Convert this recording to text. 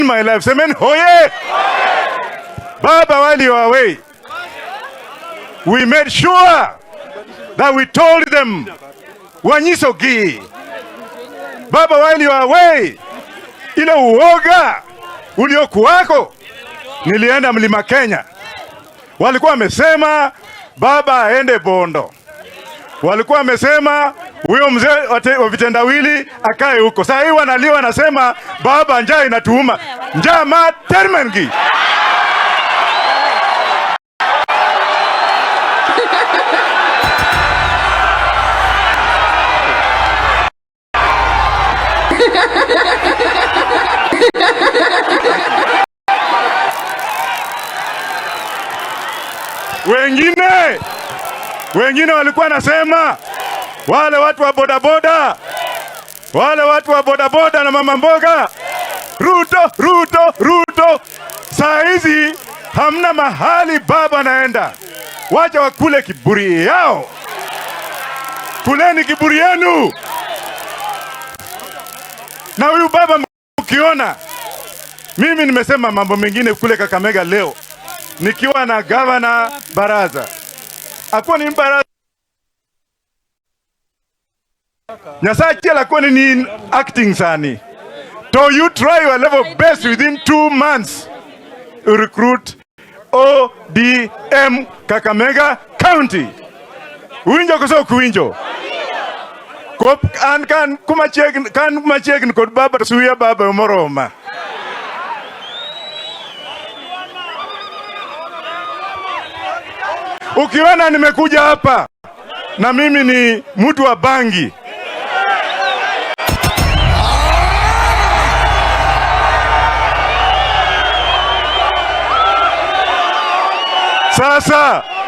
my life. Semeni hoye! Baba, while you are away, we made sure that we told them wanyisogi. Baba, while you are away, ile uoga uliokuwako, nilienda Mlima Kenya, walikuwa wamesema baba aende Bondo, walikuwa wamesema huyo mzee wa vitendawili akae huko. Saa hii wanalia, wanasema baba, njaa inatuuma, njaa ma termengi. Wengine walikuwa nasema wale watu wa bodaboda, wale watu wa bodaboda na mama mboga, Ruto, Ruto, Ruto. Saa hizi hamna mahali baba naenda, wacha wakule kiburi yao. Kuleni kiburi yenu. Na huyu baba mkiona, mimi nimesema mambo mengine kule Kakamega leo nikiwa na gavana Baraza, akuwa ni baraza Nyasaye achiel akoni ni acting sani to you try your level best within 2 months to recruit ODM Kakamega County. Winjo koso ok winjo? Kop an kan kumachiegni kan machiegni kod baba to suya baba moroma. Ukiona nimekuja hapa na mimi ni mtu wa bangi. Sasa